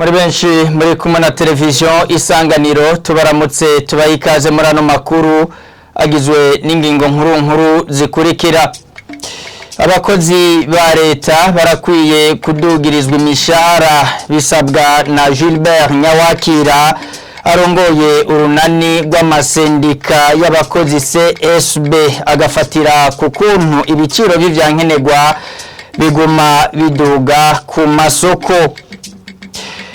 Muri benshi muri kumwe na televiziyo Isanganiro, tubaramutse, tubaha ikaze muri ano makuru agizwe n'ingingo nkuru nkuru zikurikira: Abakozi ba leta barakwiye kudugirizwa imishahara, bisabwa na Gilbert Nyawakira arongoye urunani rw'amasendika y'abakozi CSB, agafatira ku kuntu ibiciro by'ivyankenerwa biguma biduga ku masoko.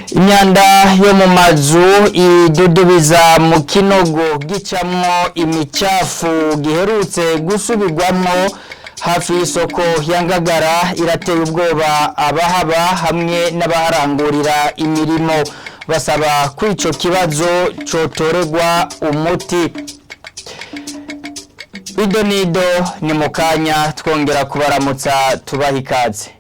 Imyanda yo mu mazu idudubiza mu kinogo gicamwo imicafu giherutse gusubirwamwo hafi y'isoko ya Ngagara irateye ubwoba abahaba hamwe n'abaharangurira imirimo, basaba ko ico kibazo cotorerwa umuti. Ido nido ni mu kanya, twongera kubaramutsa, tubaha ikaze.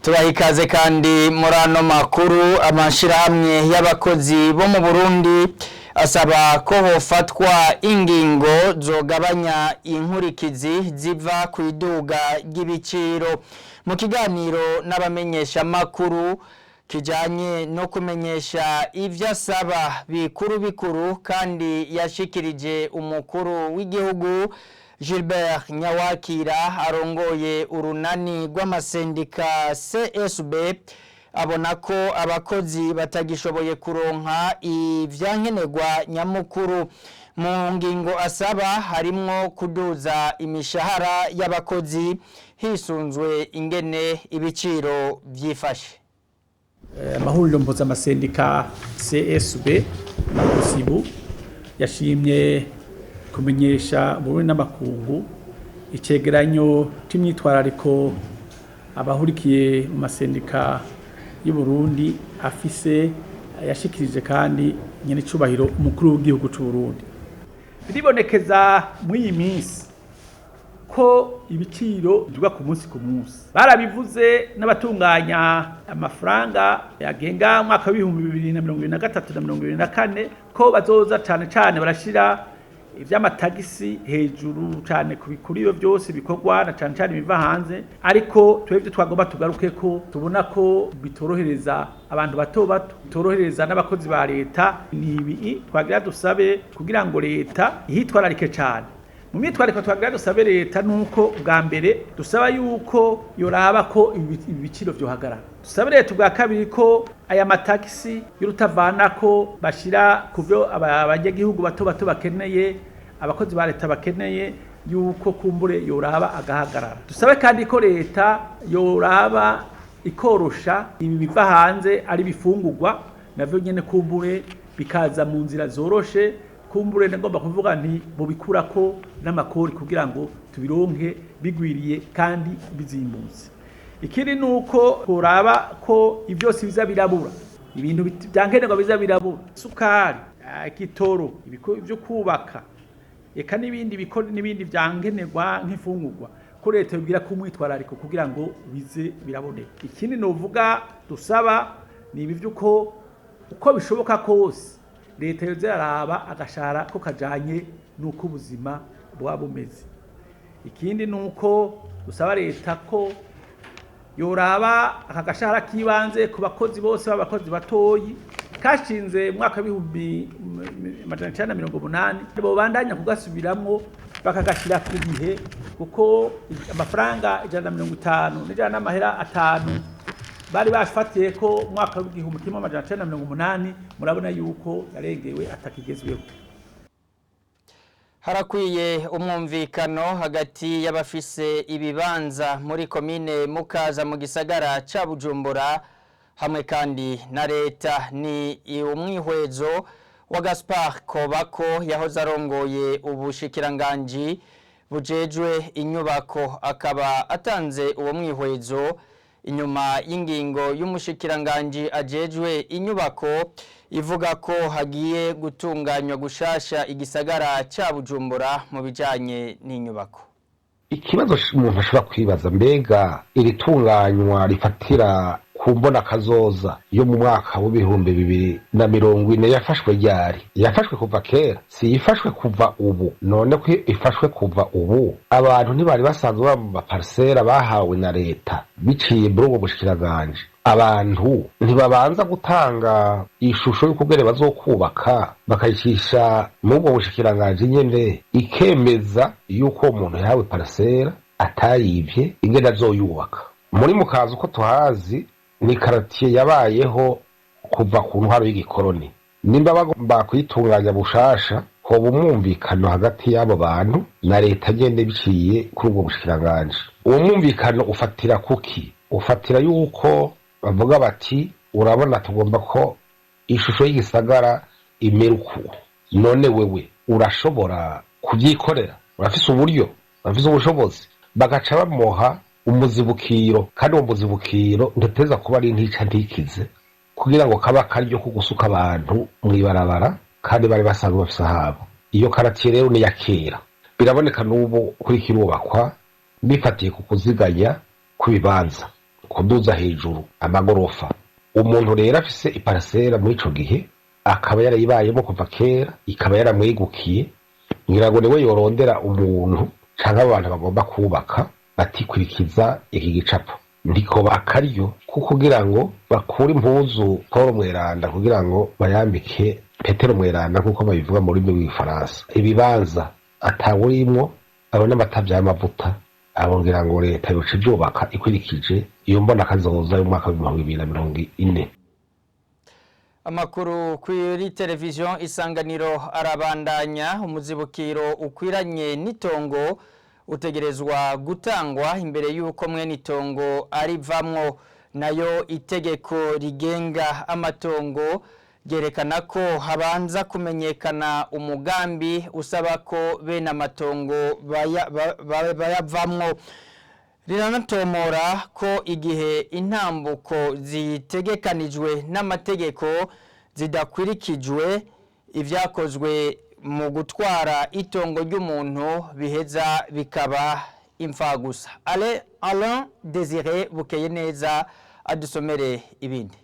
Tubaha ikaze kandi muri ano makuru. Amashirahamwe y'abakozi bo mu Burundi asaba ko hofatwa ingingo zogabanya inkurikizi ziva ku iduga ry'ibiciro. Mu kiganiro n'abamenyeshamakuru kijanye no kumenyesha ivyo asaba bikuru bikuru kandi yashikirije umukuru w'igihugu, Gilbert Nyawakira arongoye urunani rw'amasendika CSB abona ko abakozi batagishoboye kuronka ivyankenerwa nyamukuru. Mu ngingo asaba harimwo kuduza imishahara y'abakozi hisunzwe ingene ibiciro vyifashe. Amahuriro mpuzamasendika CSB na COSYBU yashimye kumenyesha Burundi n'amakungu icegeranyo c'imyitwarariko abahurikiye mu masendika y'u Burundi afise, yashikirije kandi nyen'icubahiro umukuru w'igihugu c'u Burundi. Biribonekeza muri iyi minsi ko ibiciro biduga ku munsi ku munsi. Barabivuze n'abatunganya amafaranga yagenga umwaka w'2023 na 2024 ko bazoza cane cane barashira ivy'amatagisi hejuru cane ku bikuriyo byose bikorwa na cane cane biva hanze. Ariko twebwe twagomba tugaruke ko tubona ko bitorohereza abantu bato bato, bitorohereza n'abakozi ba leta. Ni ibi twagira dusabe kugira ngo leta ihitwararike cane. Mu myitwariko twagira dusabe leta nuko bwa mbere dusaba yuko yoraba ko ibi biciro vyohagarara. Dusabe leta ubwa kabiri ko aya matagisi y'urutavanako bashira ku byo abanyagihugu bato bato bakeneye, abakozi ba leta bakeneye, yuko kumbure yoraba agahagarara. Dusabe kandi ko leta yoraba ikorosha ibi biva hanze ari bifungurwa, navyo nyene kumbure bikaza mu nzira zoroshe. Kumbure ndagomba kuvuga nti mubikurako n'amakori kugira ngo tubironke bigwiriye kandi bizimbutse. Ikindi nuko kuraba ko ivyose biza birabura, ibintu vyankenerwa biza birabura, isukari, igitoro, ibyo kubaka, eka n'ibindi n'ibindi vyankenerwa nk'imfungurwa, ko leta yobwira ko umwitwarariko kugira ngo bize biraboneka. Ikindi novuga dusaba ni ibi vy'uko uko bishoboka kose leta yoza iraraba agashahara ko kajanye n'uko ubuzima buba bumeze. Ikindi nuko dusaba leta ko yoraba aka gashahara k'ibanze ku bakozi bose b'abakozi batoyi kashinze mu mwaka w'1980, bobandanya kugasubiramwo bakagashira ku gihe, kuko amafaranga 150 n'ijana n'amahera atanu bari bafatiye ko mwaka w'1980, murabona yuko yarengewe, atakigezweho. Harakwiye umwumvikano hagati y'abafise ibibanza muri komine Mukaza mu gisagara ca Bujumbura hamwe kandi na leta. Ni umwihwezo wa Gaspard Kobako yahoze arongoye ubushikiranganji bujejwe inyubako, akaba atanze uwo mwihwezo inyuma y'ingingo y'umushikiranganji ajejwe inyubako ivuga ko hagiye gutunganywa gushasha igisagara ca Bujumbura mu bijanye n'inyubako. Ikibazo umuntu ashobora kwibaza, mbega iri tunganywa rifatira Ku mbona kazoza yo mu mwaka w'2040 yafashwe ryari? Yafashwe kuva kera, si ifashwe kuva ubu. None ko ifashwe kuva ubu, abantu ntibari basanzwe baba mu maparisera bahawe na leta biciye muri ubwo bushikiranganje? Abantu ntibabanza gutanga ishusho y'ukugere bazokubaka, bakayicisha muri ubwo bushikiranganje nyene, ikemeza yuko uwo muntu yahawe parisera atayivye, ingene azoyubaka? Muri Mukaza uko tuhazi, ni karatiye yabayeho kuva ku ntwaro y'igikoroni. Nimba bagomba kuyitunganya bushasha, hoba umwumvikano hagati y'abo bantu na leta nyene biciye kuri ubwo bushikiranganje. Uwo mwumvikano ufatira kuki? Ufatira yuko bavuga bati: "Urabona, tugomba ko ishusho y'igisagara imera uku. None wewe urashobora kubyikorera? Urafise uburyo? Urafise ubushobozi?" Bagaca bamuha umuzibukiro, kandi uwo muzibukiro ndateza kuba ari ntica ntikize, kugira ngo kaba akaryo ko gusuka abantu mw'ibarabara kandi bari basanzwe bafise ahabo. Iyo karatiye rero ni iya kera, biraboneka n'ubu kuri kirubakwa bifatiye ku kuziganya kw'ibibanza, kuduza hejuru amagorofa. Umuntu rero afise iparasera muri ico gihe, akaba yarayibayemo kuva kera, ikaba yaramwegukiye, ngira ngo niwe yorondera umuntu canke abantu bagomba kubaka batikurikiza iki gicapo. Ndiko akaryo ko kugira ngo bakure impuzu Paul Mweranda kugira ngo bayambike Petero Mweranda, nk'uko babivuga mu rurimi rw'Igifaransa. Ibibanza atawurimwo abona amata y'amavuta abongira ngo leta yoca ivyubaka ikurikije iyo mbona kazoza y'umwaka w'2040. Amakuru kuri televiziyo Isanganiro arabandanya. Umuzibukiro ukwiranye n'itongo utegerezwa gutangwa imbere y'uko mwene itongo arivamwo. Nayo itegeko rigenga amatongo ryerekana ko habanza kumenyekana umugambi usaba ko bene amatongo bayavamwo. Riranatomora ko igihe intambuko zitegekanijwe n'amategeko zidakwirikijwe, ibyakozwe mu gutwara itongo ry'umuntu biheza bikaba imfagusa. Alain Desire Bukeye neza adusomere ibindi.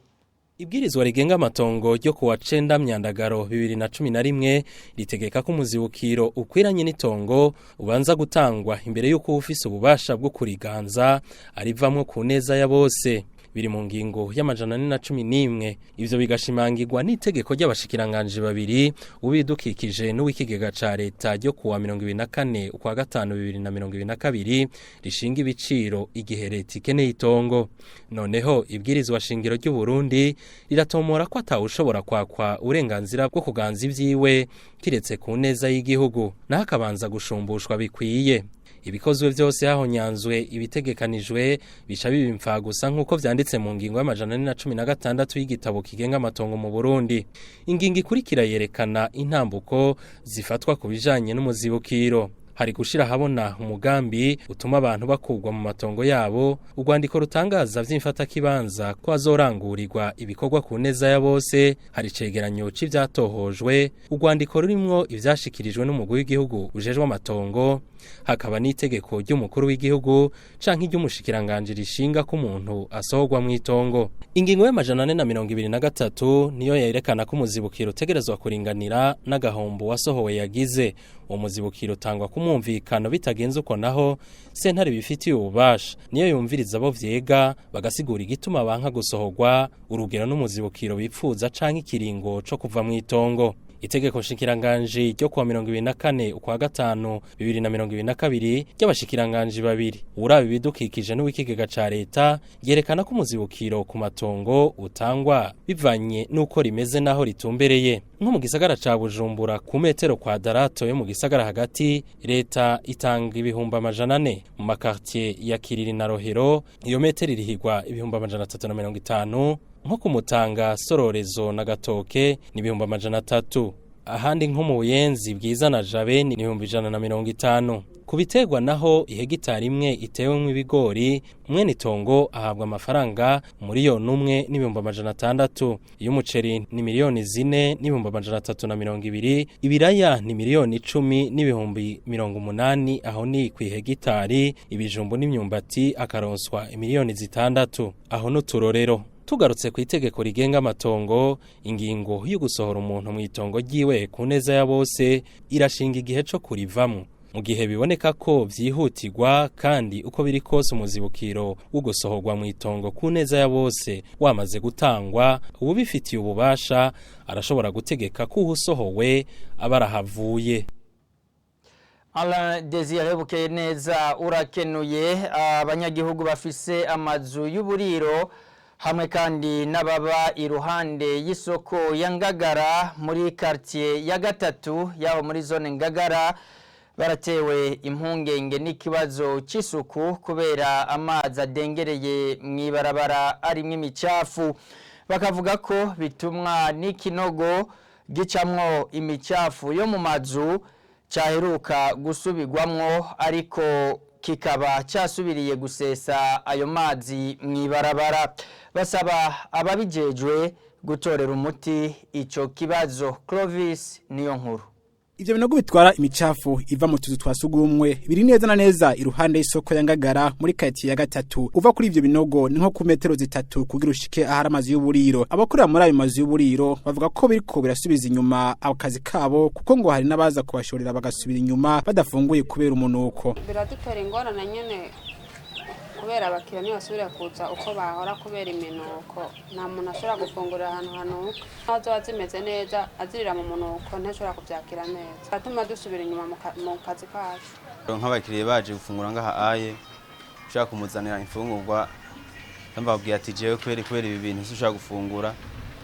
Ibwirizwa rigenga amatongo ryo kuwa 9 Myandagaro 2011 ritegeka ko umuzibukiro ukwiranye n'itongo ubanza gutangwa imbere y'uko ufise ububasha bwo kuriganza arivamwo ku neza ya bose. Biri mu ngingo y'411. Ivyo bigashimangirwa n'itegeko ry'abashikiranganje babiri, ubidukikije n'uwikigega ca leta, ryo kuwa 24 ukwa gatanu 2022, rishinga ibiciro igihe leta ikeneye itongo. Noneho ibwirizwa shingiro ry'u Burundi riratomora ko atawushobora kwakwa uburenganzira bwo kuganza ivyiwe kiretse ku neza y'igihugu, naho akabanza gushumbushwa bikwiye. Ibikozwe vyose hahonyanzwe ibitegekanijwe bica biba imfagusa, nk'uko vyanditse mu ngingo y'416 y'igitabo kigenga amatongo mu Burundi. Ingingo ikurikira yerekana intambuko zifatwa ku bijanye n'umuzibukiro. Hari gushira habona umugambi utuma abantu bakugwa mu matongo yabo, urwandiko rutangaza vy'imfatakibanza ko azorangurirwa ibikorwa ku neza ya bose, hari icegeranyo c'ivyatohojwe, urwandiko rurimwo ivyashikirijwe n'umugwi w'igihugu ujejwe amatongo, hakaba n'itegeko ry'umukuru w'igihugu canke iry'umushikiranganje rishinga ko umuntu asohorwa mw'itongo. Ingingo y'423 niyo yerekana ko umuzibukiro utegerezwa kuringanira n'agahombo wasohowe yagize. Uwo muzibukiro utangwa ku mwumvikano, bitagenze uko naho sentare bifitiye ububasha niyo yumviriza abo vyega, bagasigura igituma banka gusohorwa, urugero n'umuzibukiro bipfuza canke ikiringo co kuva mw'itongo. Itegeko nshikiranganji ryo kuwa 24 ukwa gatanu 2022 ry'abashikiranganji babiri, uraba ibidukikije n'uwikigega ca leta, ryerekana ko umuzibukiro ku matongo utangwa bivanye n'uko rimeze naho ritumbereye. Nko mu gisagara ca Bujumbura, ku metero kwadarato yo mu gisagara hagati, leta itanga 400,000. Mu makartier ya Kiriri na Rohero, iyo metero irihigwa 350,000. Nko kumutanga, Sororezo na Gatoke ni 300,000. Ahandi nko mu Buyenzi, Bwiza na Jabe ni 150,000. Ku biterwa naho, ihegitari imwe itewemwo ibigori, mwene itongo ahabwa amafaranga 1,600,000. Iyo umuceri ni 4,320,000, ibiraya ni 10,080,000, aho ni ku ihegitari, ibijumbu n'imyumbati akaronswa 6,000,000, aho n'uturorero. Tugarutse ku itegeko rigenga amatongo, ingingo yo gusohora umuntu mu itongo ryiwe ku neza ya bose irashinga igihe co kurivamwo mu gihe biboneka ko vyihutirwa, kandi uko biri kose umuzibukiro wo gusohorwa mu itongo ku neza ya bose wamaze gutangwa, uwubifitiye ububasha arashobora gutegeka ko uwusohowe aba arahavuye. Alain Desire Bukeye neza, urakenuye. Abanyagihugu bafise amazu y'uburiro hamwe kandi n'ababa iruhande y'isoko ya Ngagara muri quartier ya gatatu yabo muri zone Ngagara baratewe impungenge n'ikibazo c'isuku kubera amazi adengereye mw'ibarabara arimwo imicafu. Bakavuga ko bitumwa n'ikinogo gicamwo imicafu yo mu mazu cyaheruka gusubirwamwo, ariko kikaba cyasubiriye gusesa ayo mazi mw'ibarabara. Basaba ababijejwe gutorera umuti ico kibazo. Clovis niyo nkuru. Ivyo binogo bitwara imicafu iva mu tuzu twa sugumwe biri neza na neza iruhande y'isoko ya Ngagara muri quartier ya gatatu. Uva kuri ivyo binogo ni nko ku metero 3 kugira ushike ahari amazu y'uburiro. Abakorera muri ayo mazu y'uburiro bavuga ko biriko birasubiza inyuma akazi kabo, kuko ngo hari n'abaza kubashorera bagasubira inyuma badafunguye kubera umunuko. Biradutera ingorane nyene, kubera abakiriya ntibasubira kuza uko bahora kubera iminuko. Nta muntu ashobora gufungurira ahantu hanuka. Naho zoba zimeze neza, azirira mu munuko ntashobora kuvyakira neza. Biratuma dusubira inyuma mu kazi kacu. Nk'abakiriya baje gufungura ngaha aye, ushaka kumuzanira imfungurwa, mbabwira ati: "Jewe kubera ibi bintu sinshobora gufungura,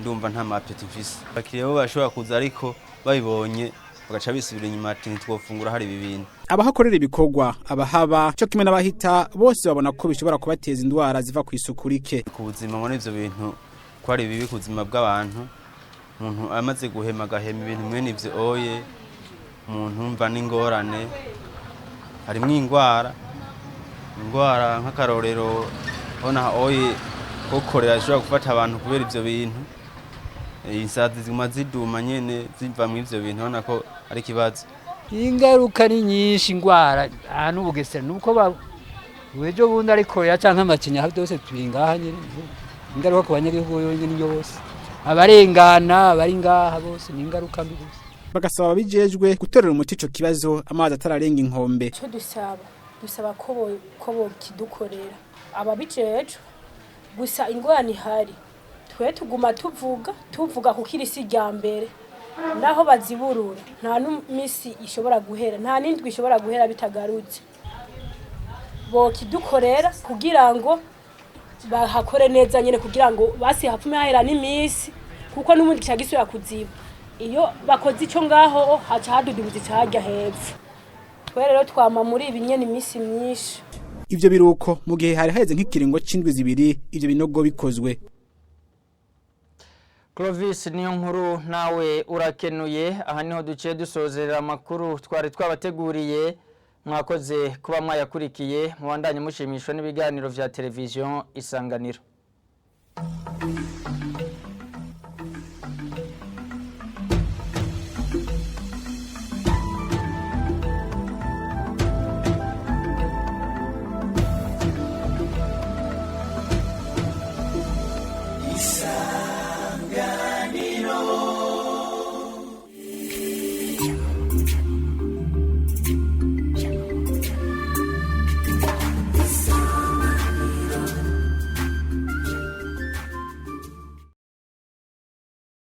ndumva nta ma appétit mfise." Abakiriya bo bashobora kuza, ariko babibonye bagaca bisubira inyuma, ati: "Ntitwofungura hari ibi bintu." Abahakorera ibikorwa, abahaba cyo kimwe n'abahita bose babona ko bishobora kubateza indwara ziva ku isuku rike. Ku buzima muri ivyo bintu ko ari bibi ku buzima bw'abantu. Umuntu amaze guhema, agahema ibintu mwene ivyo oye, umuntu umva n'ingorane, harimwo ingwara. Nk'akarorero, ona oye ko korera ishobora gufata abantu kubera ivyo bintu. Insazi ziguma ziduma nyene ziva mu ivyo bintu, ubona ko ari ikibazo. Ingaruka ni nyinshi, ingwara aha n'ubugesera nuko ejo bundi ariko ya canke amacinya, byose turi ngaha nyene. Ingaruka ku banyagihugu yonyene niyo bose abarengana abari ngaha bose ni ingaruka mbi gusa. Bagasaba ababijejwe gutorera umuti ico kibazo amazi atararenga inkombe. Icyo dusaba ko bokidukorera ababijejwe. Gusa ingorane ihari, twe tuguma tuvuga kuko iri si irya mbere. Naho baziburura, nta n'imisi ishobora guhera, nta n'indwi ishobora guhera bitagarutse. Bokidukorera kugira ngo bahakore neza nyine, kugira ngo basi hapfume hahera n'imisi, kuko n'ubundi kica gisubira kuziba. Iyo bakoze ico ngaho, haca hadudubiza icahajya hepfo. Twe rero twama muri ibi nyene imisi myinshi. Ivyo biruko mu gihe hari haheze nk'ikiringo c'indwi 2 ivyo binogo bikozwe. Clovis niyo nkuru, nawe urakenuye. Aha niho duciye dusozerera amakuru twari twabateguriye. Mwakoze kuba mwayakurikiye. Mubandanye mushimishwa n'ibiganiro vya televiziyo Isanganiro.